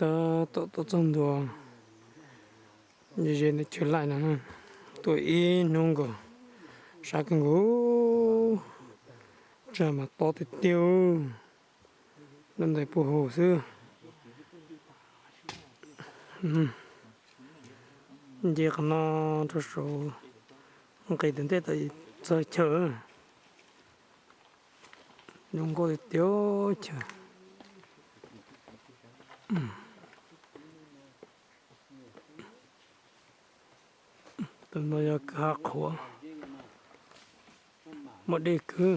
Tom tuaj txog ntua ze ze ntawm chaw laij no, tuaj ib hnub nkaus, sab kawg nkaus, tsag mas tob tiag tiag, noj ntais puag hauv xwb. Nce qhov no rau saud, nqis tom ntej txog chaw, zoo nkauj tiag tiag chaw. Tus no yog kwj ha qhuav, muaj dej kwv.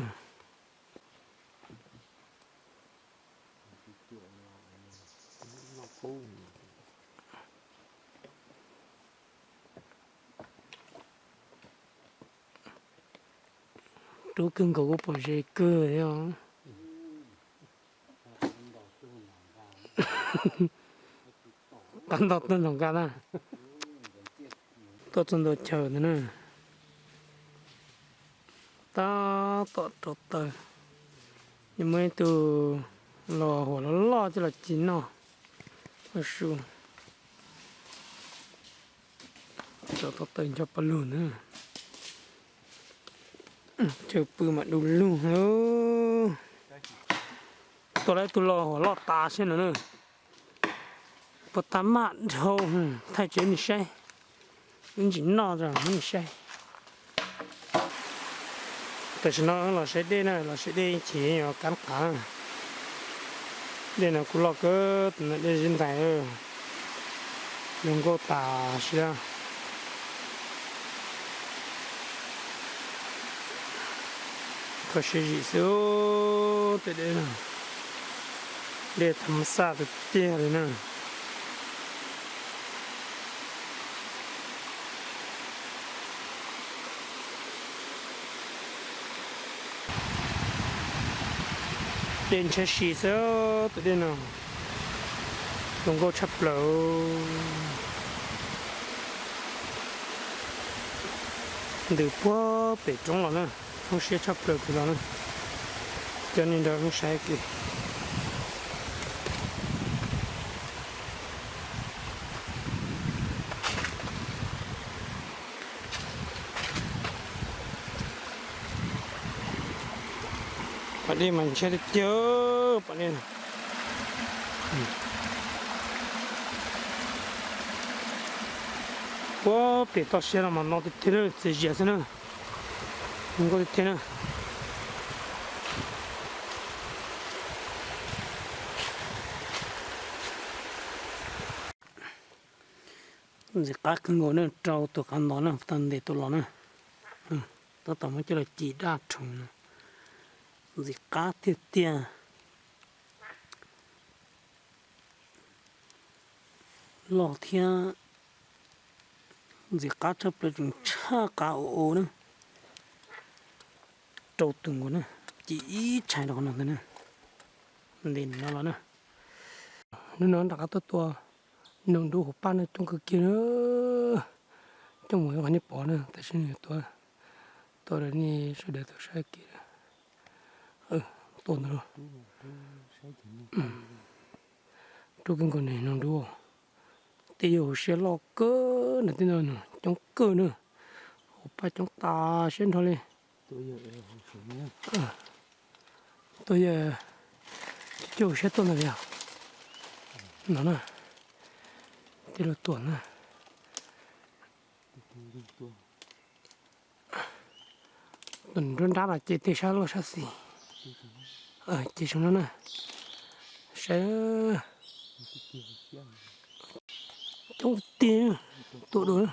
Rub kawg nkaus kuj pom ze kawg thiab. Qab nto tuaj nrog nkaj na. Tuaj txog ntua chaw ntawd na. Tab tom rau taws, nws muaj ib tug los huam loj loj coj los ci noj. Su, rau tau taws ncho pa lug na. Chaw pw mas du lug. Tuaj lawm tus los huam loj tas siab no na. Puas tag maj dhau, thaij tsev nej saib. Wb ntsis noj os nej saib. Tam sim no los saib dej na, los saib dej ces yuav kab qav. Dej no kuj loj kawg, tus no dej zib ntais, zoo nkauj tas siab. Kho siab zim xwb, tej dej, dej tham xaj tiag tiag li na. Dej ntshai si xwb, tus dej no zoo nkauj tshaj plaws. Ntws puag pem roob los na, zoo siab tshaj plaws kawg los na. Coj nej nrog wb saib kiag. Pas dej mas ntshai tiag tiag, pas dej no. Puag pem toj siab no mas no tiag tiag, txias zias xwb na. Zoo nkauj tiag tiag na. Ntxim qab kawg nkaus na, rau tus qav ntos na, tau ntes tuaj los na. Tab tom muab coj los ci daj rhuv no. Ntxim qab tiag tiag. Loj thiab ntxim qab tshaj plaws, tseem tshaj qav ua ua na. Rau tus nkaus na, ci ib tshais rau qhov no ntag na. Ntes no los na. Hnub no rov qab tuaj tua noog dub hauv paj no coob kawg kiag na. Coob mus qhov nej pom na, tam sim no tuaj, tuaj rau nej sawv daws tau saib kiag. Tuaj ntawd, rub kawg nkaus ne noog dub. Tej yog hauv siab loj kawg na, tej no coob kawg na. Hauv paj coob tas siab nrho li. Tuaj yog cuj hauv siab tuaj ntawd li os. No na, tej lub tuam na. Tus nruab nrab los ces tej sab loj sab xis. Ces zoo no na. Saib, coob tiag, tuaj dua.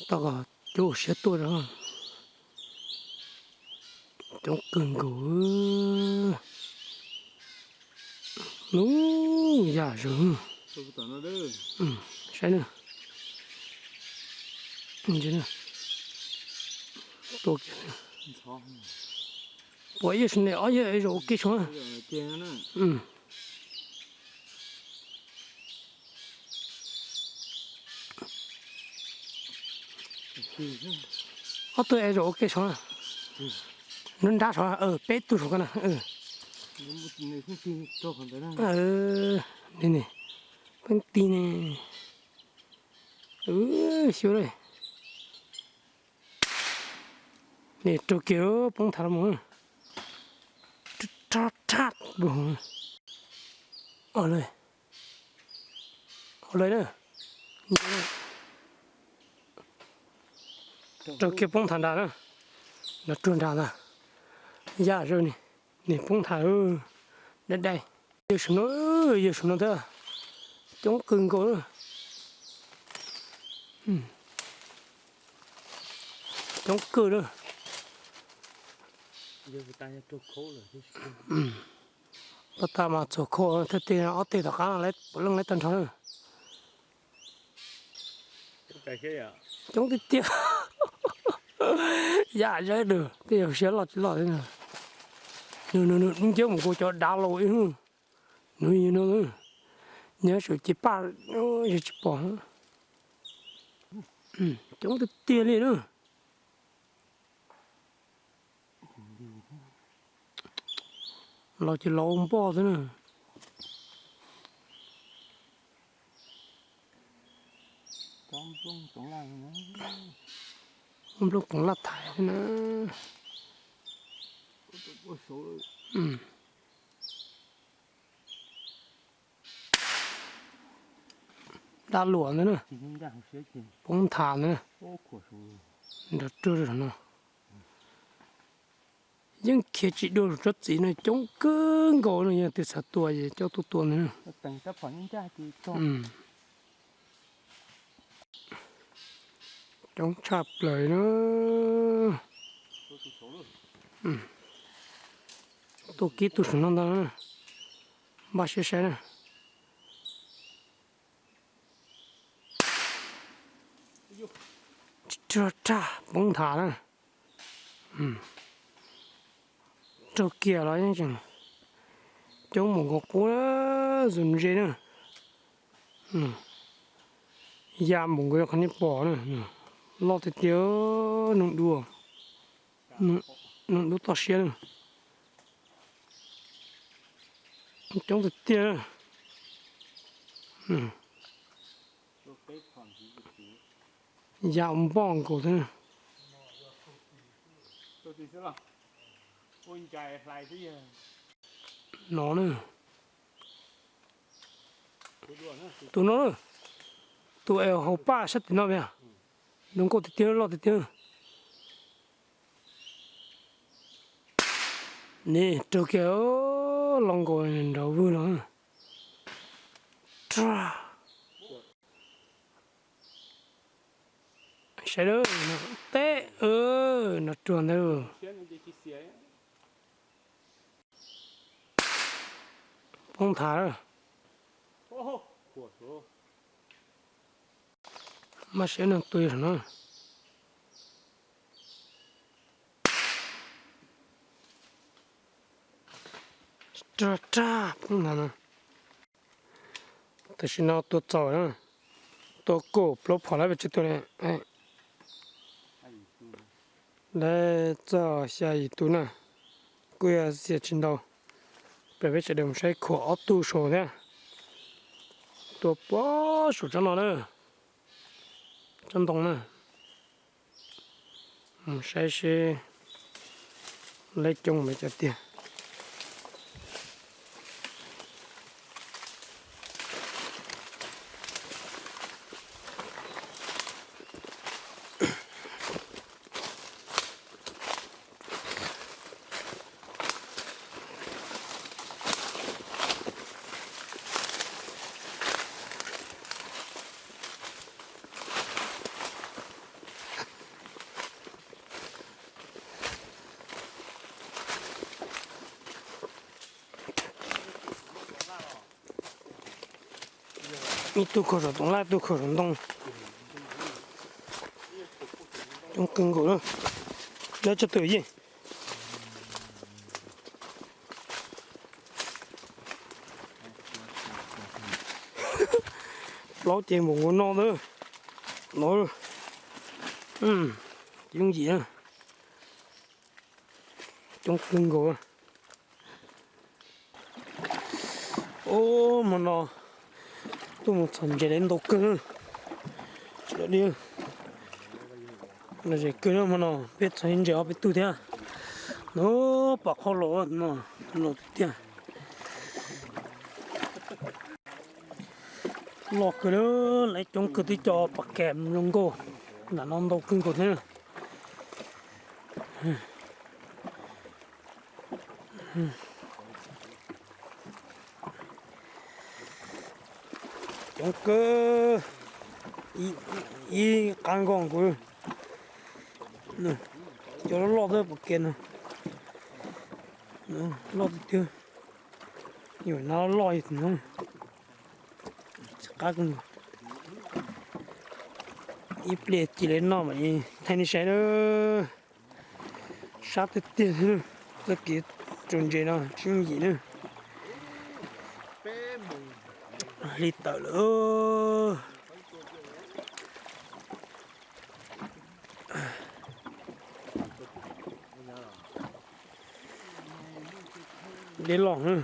Tau kom cuj hauv siab tuaj os. Coob kawg nkaus. Nub, yam zoov. Saib na. Tuaj kiag. Puas ib yam ne, ob yam zaum ua ke tshua. Ob tug es zaum ua ke saud na. Nrab nrab saud, peb tug saud ko na. Ni, ni, pheej ti ne. Xyov li. Ni raug kiag poob thav los mus. Rab rab. Ua li na. Raug kiag poob thav nrad na. Nrad ruag nrad ntag. Yaj zawj ni, ni poob thav dai dai. Yawg saum no, yawg saum no thiab. Coob kawg nkaus na. Coob kawg na. Pab tas mas txog khau thiab, tej ob teg tom qab no puav leej lawv tag nrho na. Coob tiag tiag. Yaj zawj dab, tej yog siab loj tsis loj thiab. Nws, nws, nws ncab mus nkaus cov dav laus ib hnub. Nws yog no, nyob saum ces paj, yog tsis pom. Coob tiag tiag li na. Los ces los ua npoj xwb na. Nplooj koov laj thaiv xwb na. Dab luam ntawd na. Poob nthav ntawd na. Nrov rwg no. Yeej khiav tsis dua, tsob txiv no coob kawg nkaus no, yog tias xav tua ces coj tuaj tua ntawd na. Coob tshaj plaws na. Tuaj kib tug saum no ntag, npaj siab saib na. Rag rag poob nthav na. Raug kiag los yeej tseem coob npaum nkaus qub, zoo ntse na. Ya npaum nkaus qhov nej pom na. Loj tiag tiag, noog dub, noog dub toj siab na. Coob tiag tiag. Ya npoj nkaus thiab. No na. Tus no, tus es hauv paj sab tim no, zoo nkauj tiag tiag, loj tiag tiag. Ni raug kiag, los nkaus nrov vwg los. Saib teb, nrov ruag ntawd. Poob nthav. Maj siab no tua saum no. Rag rag poob nthav no. Tam sim no tua txaus na, tua kaum plaub phom lawm pes tsawg tus ne. Lawv txog xya yim tus na, kuj yog xiam tsis ntau. Peb sawv daws mus saib khuam ob tug saum thiab. Tua puag saum tsob no na, tsob ntoo na. Mus saib seb lawv coob npaum cas tiag. Ib tug khuam saum toov laj, ib tug khuam saum ntoo. Coob kawg nkaus na. Lawv tsob twm yeej plaub ces npaum nkaus no ntawd. No, Yooj yim na, coob kawg nkaus. Ub, hmo no tuaj mus txhom ntses lawv ntau kawg na. Tsis li, lom zem kawg na, hmo no peb txhom ntses ob peb tug thiab. No, pom qhov los no, los tiag. Loj kawg na, lawv coob kawg twb coj pas kas zoo nkauj. Nram no ntau kawg nkaus thiab. Coob kawg, ib qab nkaus nkaus. Cov loj loj xwb pas kas no, loj tiag tiag. Yuav na loj no, tsis qab kawg nkaus. Ib pliag cia li noj mam li thaij nej saib na. Sab tiag tiag, txoj kev txhom ntses no tsis yooj yim na. Hli tawm lawm. Dej loj na.